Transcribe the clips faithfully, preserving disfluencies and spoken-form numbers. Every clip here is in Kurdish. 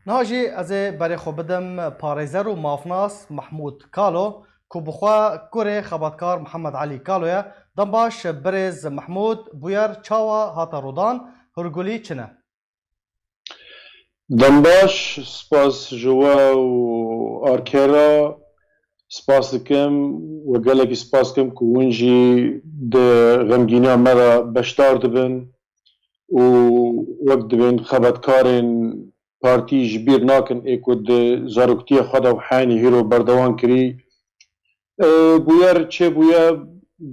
Niha jî ez ê berê xwe bidim parêzer û mafnas Mehmûd Kalo, ku bi xwe kurê xebatkar Mihemed Elî Kalo ye. Dem baş birêz Mehmûd, bûyer çawa hate rûdan, hûrgulî çi ne? Dem baş, spas ji we û Arkera, spas dikim, we gelekî spas dikim ku hûn jî di xemgîniya me de beşdar dibin û wek dibên xebatkarên partî ji bîr nakin ê ku di zaroktiya xwe de û heynî hîro berdewam kirî. E, bûyer çêbûye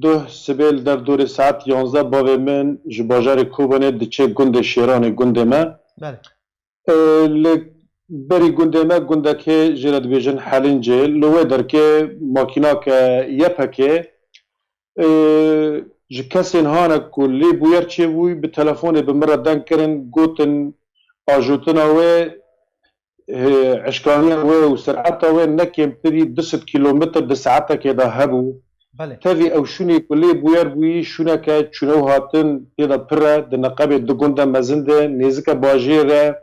duh sibê li derdorê saet yanzdeh bavê min ji bajarê Kobanê diçe gundê Şêranê gundê me. Belê. E, li berî gundê me gundekê jê re dibêjin Helincê. Li wê derkê makînake Y P G, e, ji kesên hane ku lê bûyer çêbûyî bi telefonê bi min re deng kirin, gotin ajotina wê, e, eşkaniya wê û sereta wê ne kêmtirî du sed kilometr di saetekê de hebû. Belê. Tevî ew şûnê ku lê bûyer bûyî şûneke çûne û hatin tê de pir e, di neqebê du gunda mezin de, nêzike bajêr e.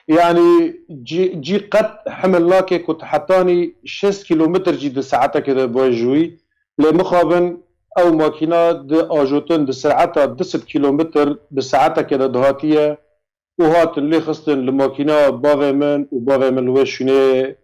Yanî cî, cî qet himil nake ku tu hetanî şêst kilometr jî di saetekê de bajûyî. Lê mixabin ew makîna di ajotin di sereta du sed kilometr bi saetekê de dihatiye û hatin lê xistin li makîna bavê min û bavê min li wê şûnê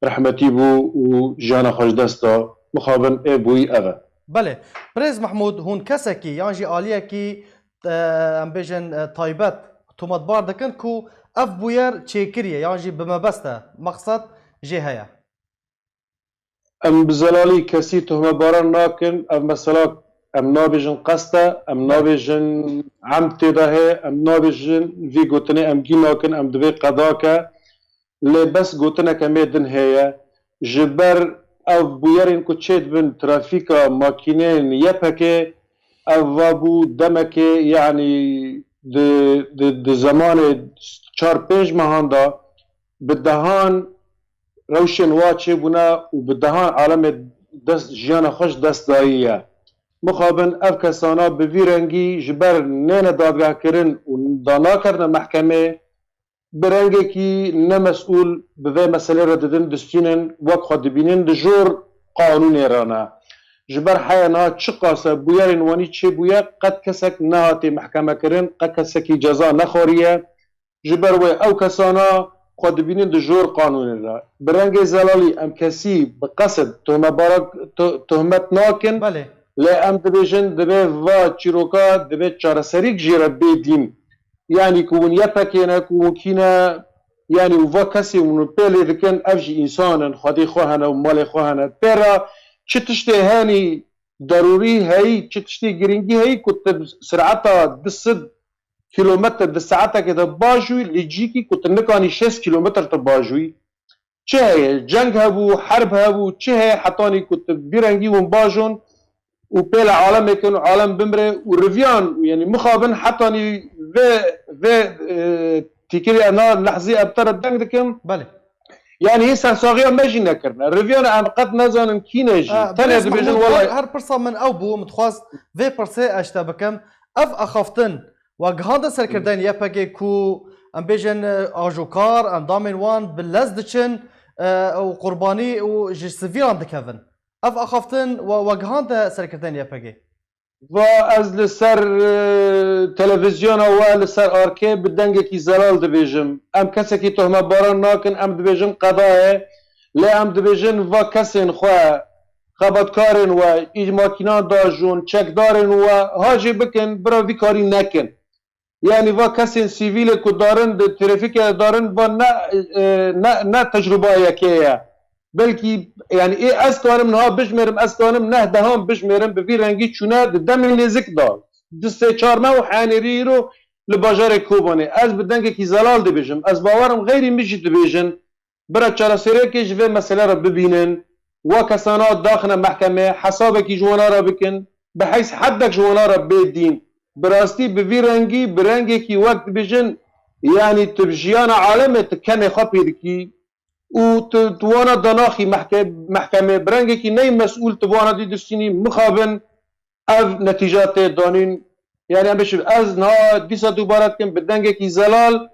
rehmetî bû û jiyana xwe ji dest da. Mixabin ê bûyî ev e. Belê. Birêz Mehmûd, hûn kesekî yan jî aliyekî, e, em bêjin, e, taybet tometbar dikin ku ev bûyer çêkiriye yan jî bi mebest e, mexsed jê heye? Em bi zelalî kesî tohmebaran nakin. Ev mesela em nabêjin qest e, em nabêjin emd tê de heye, em nabêjin vî gotinê em gî nakin, em divê qedake. Lê bes gotineke me din heye. Ji ber ev bûyerên ku çêdibin trafîka makîneyên Y P G, ev va bû demekê, yanî di, di, di zemanê çar pênc mehan de bi dehan rewşên wa çêbûne û bi dehan alemê dest, jiyana xwe ji dest dayî ye. Mixabin ev kesana bi vî rengî ji ber nêne dadgehkirin û danakevne mehkemê, bi rengekî nemesûl bi vê meselê re didin distînin, wek xwe dibînin di jor qanûnê re ne. Ji ber heya niha çiqas e bûyerên wanî çêbûye, qet kesek nehatiye mehkemekirin, qet kesekî ceza nexwariye. Ji ber wê ew kesana xwe dibînin di jor qanûnê re. Bi rengê zelalî em kesî bi qesid tohmebara-, to-, tohmet nakin. Belê. Lê em dibêjin divê va çîroka divê çareserîk jê re bê dîn. Yanî ku hûn Y P G ne, ku hûn kî ne, yanî û va kesê hûn pê lê dikin, ev jî însan in, xwedî xwe hene û malê xwe hene. Pê re çi tiştê henî derûrî heyî, çi tiştê girîngî heyî ku tu sireta du sed kilometr di saetekê de bajûyî, li cîkî ku tu nikanî şêst kilometr tu bajûyî. Çi heye? Ceng hebû, herb hebû, çi heye hetanî ku tu vî rengî hûn bajon û pê li alemê kin û alem bimre û riviyan, yanî mixabin hetanî vê, vê, e, tîkilî na lehzî em te re deng dikim. Belê. Yanî hîn sersaxiya me jî nekirine. Riviyan em qet nezanin kî ne jî. E, Tenê birêz dibêjin Mehmûd, welay. Her, her pirsa min ew bû, min dixwast vê pirsê ez ji te bikim. Ev axaftin we gihande serkirdeyên Y P G ku em bêjin, e, ajokar, endamên wan bi lez diçin, e, û qurbanî û ji sivîlan dikevin. Ev axaftin we, we gihande serkirdeyên Y P G? Va ez li ser, e, televîzyona we li ser arkê bi dengekî zelal dibêjim. Em kesekî tohmebaran nakin, em dibêjin qeda ye. Lê em dibêjin va kesên xwe, xebatkarên we, î makînan dajon, çekdarên we, ha jê bikin, bira vî karî nekin. Yanî va kesên sivîlê ku darin di trafîkê de darin, va ne, e, ne, ne tecrûba yekê ye. Belkî, yanî ê ez kanim niha bijmêrim, ez kanim neh dehan bijmêrim, bi vî rengî çûne di demên nêzik de. Du sê çar meh û henêrî îro li bajarê Kobanê. Ez bi dengekî zelal dibêjim. Ez bawerim xeyrî min jî dibêjin. Bira çareseriyekê ji vê mesele re bibînin, wa kesana daxine mehkemê, hesabekî ji wana re bikin, bi heys heddek ji wana re bê dîn. Bi rastî bi vî rengî, bi rengekî wek dibêjin, yanî tu bi jiyana alemê tu kemê xwe pê dikî û tu, tu wana danaxî mehke-, mehkemê, bi rengekî ney mesûl tu bi wana dî distînî, mixabin ev netîca tê danîn. Yanî em bêjin, ez niha dîsa dubare dikim, bi dengekî zelal,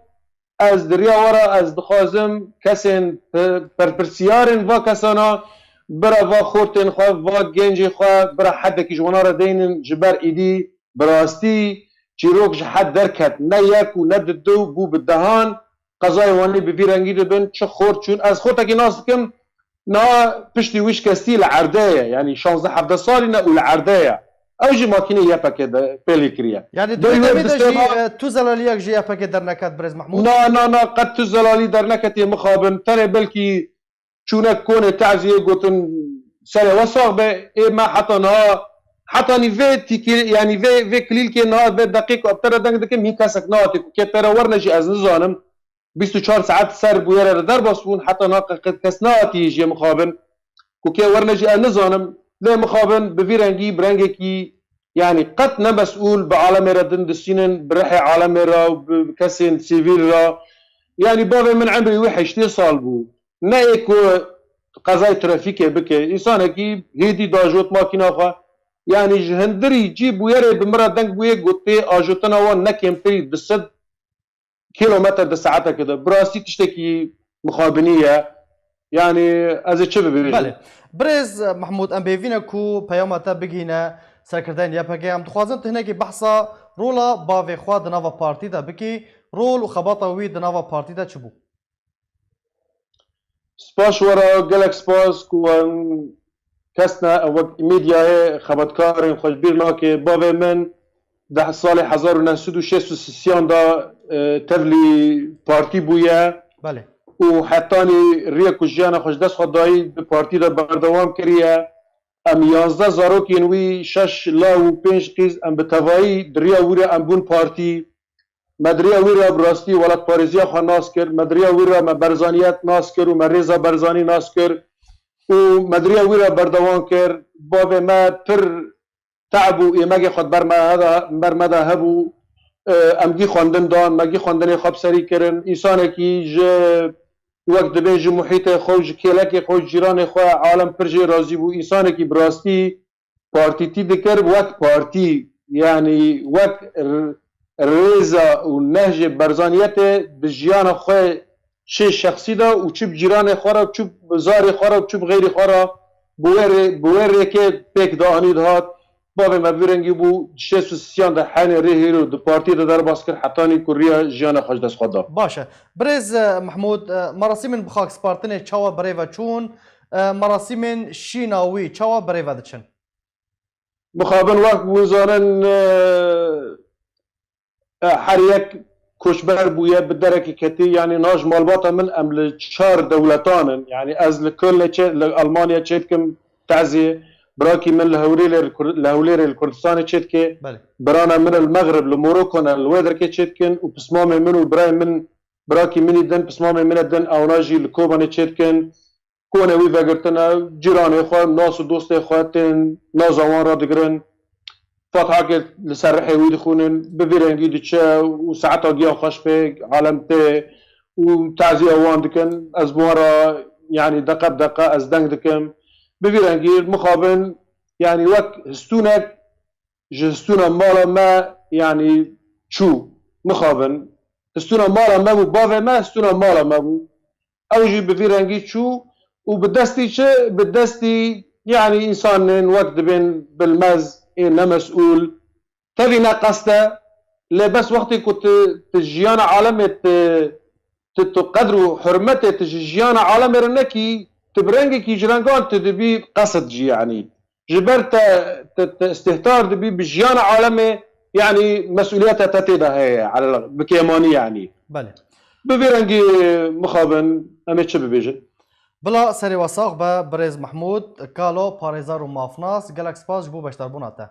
Ez di riya we re ez dixwazim kesên pe-, berpirsiyarên va kesana bira va xortên xwe, va gencê xwe, bira hedekî ji wana re deynin, ji ber êdî bi rastî çîrok ji hed derket, ne yek û ne di du, bû bi dehan qezayê Wanê bi vî rengî dibin, çi xort çûn. Ez xortekî nas dikim, niha piştî wî şikestî li erdê ye, yanî şazdeh hevdeh salî ne û li erdê ye. Ew jî makînê Y P G de pêlî kiriye. Yanî di Berî wê demê de distê jî, ma- e, tu zelaliyek ji Y P G derneket, birêz Mahmûd? Na, na, na, qet tu zelalî derneketiye mixabin. Tenê belkî çûne konê taziyê gotin serê we sax be. Ê me heta niha, hetanî vê tîkê, yanî vê, vê kilîlkê niha vê deqîk bi te re deng dikim, hîn kesek nehatî ku kê te re werne jî ez nizanim. Bîst û çar saet ser bûyere re derbas bûn, heta niha qe-, qe-, kes nehatî jê mixabin ku kê werne jî ez nizanim. Lê mixabin bi vî rengî, bi rengekî, yanî qet ne mesûl bi alemê re din distînin, bi rihê alemê re û bi kesên sivîl re. Yanî bavê min emrê wî heştê sal bû. Ne ê ku qezayê trafîkê bike. Însanekî hêdî dajot makîna xwe. Yanî ji hindirî cî bûyerê bi min re deng bûye, gotê ajotina wan ne kêmtirî du sed kilometre di saetekê de. Bi rastî tiştekî mixabinî ye. Yanî ez ê çi bibêjim? Belê. Birêz Mehmûd, em bêvî ne ku peyama te bigihîne serkirdeyên Y P G. Em dixwazin tu hinekî behsa rola bavê xwe di nava partî de bikî. Rol û xebata wî di nava partî de çi bû? Spas we re, gelek spas ku em kes ne, em wek medyayê xebatkarên xwe ji bîr nake. Bavê min di salê hezar û neh sed û şêst û sisiyan de, e, tevlî partî bûye Belê. û hetanî riya ku jiyana xwe ji dest xwe dayî di partî de berdewam kiriye. Em yazdeh zarokên wî, şeş law û pênc qîz, em bi tevayî di riya wî re em bûn partî. Me di riya wî re bi rastî welatparêziya xwe nas kir, me di riya wî re me Barzaniyet nas kir û me rêza Barzanî nas kir û me di riya wî re berdewam kir. Bavê me pir te'b û êmegê xwe di ber me heda-, ber me de hebû. E, em gî xwendin dan, me gî xwendinê xwe bi serî kirin. Însanekî ji wek dibên ji muhîtê xwe û ji kêlekê xwe û cîranê xwe alem pir jê razî bû. Însanekî bi rastî partîtî dikir wek partî, yanî wek r-, rêza û nehjê Barzaniyetê bi jiyana xwe çi şexsî de û çi bi cîranê xwe re, çi bi zarê xwe re, çi bi xeyrî xwe re bi wê rê-, bi wê rêkê pêk dianî dihat. Bavê me bi vî rengî bû, di şêst û sisiyan de henê rê hêro di partiyê de derbas kir, hetanî ku riya jiyana xwe ji dest xwe da. Baş e. Birêz, e, Mehmûd, e, merasîmên bi xakspartinê çawa bi rê ve çûn? E, merasîmên şîna wî çawa bi rê ve diçin? Mixabin wek hûn zanin, e, e, her yek koçber bûye, bi derekê ketî. Yanî niha ji malbata min em li çar dewletan in. Yanî ez li Kölnê çê, li Almanya çêdikim tezî. Birakî min li Hewlêrê, li Kur-, li Hewlêrê li Kurdistanê çêdike. Belê. Birana min li Mexrib, li Moroko ne, li wê derkê çêdikin û pismamê min û birayê min, birakî min î din, pismamê min e din, ewna jî li Kobanê çêdikin. Konê wî vegirtine, cîranê xwe, nas û dostê xwe tên naza wan radigirin. Fatihakê li ser rihê wî dixwînin, bi vî rengî diçe û saeta giya xweş pê alem tê û taziya wan dikin. Ez bi wan re, yanî deqe bi deqe ez deng dikim. Bi vî rengî mixabin, yanî wek histûnek ji histûna mala me, yanî çû, mixabin. Histûna mala me bû, bavê me histûna mala me bû. Ew jî bi vî rengî çû û bi destî çi? Bi destî, yanî, însanên wek dibên bilmez, ê nemesûl. Tevî ne qest e, lê bes wextê ku tu, tu jiyana alemê tu, tu, tu qedr û hurmetê tu ji jiyana alemê re nekî, tu bi rengekî ji rengan tu dibî qesid jî, yanî. Ji ber te, te, te istihtar dibî bi jiyana alemê, yanî mesûliyeta te tê de heye, elel bi kêmanî, yanî. Belê. Bi vî rengî mixabin, em ê çi bibêjin? Bila serê we sax be, birêz Mehmûd Kalo, parêzer û mafnas, gelek spas ji bo beşdarbûna te.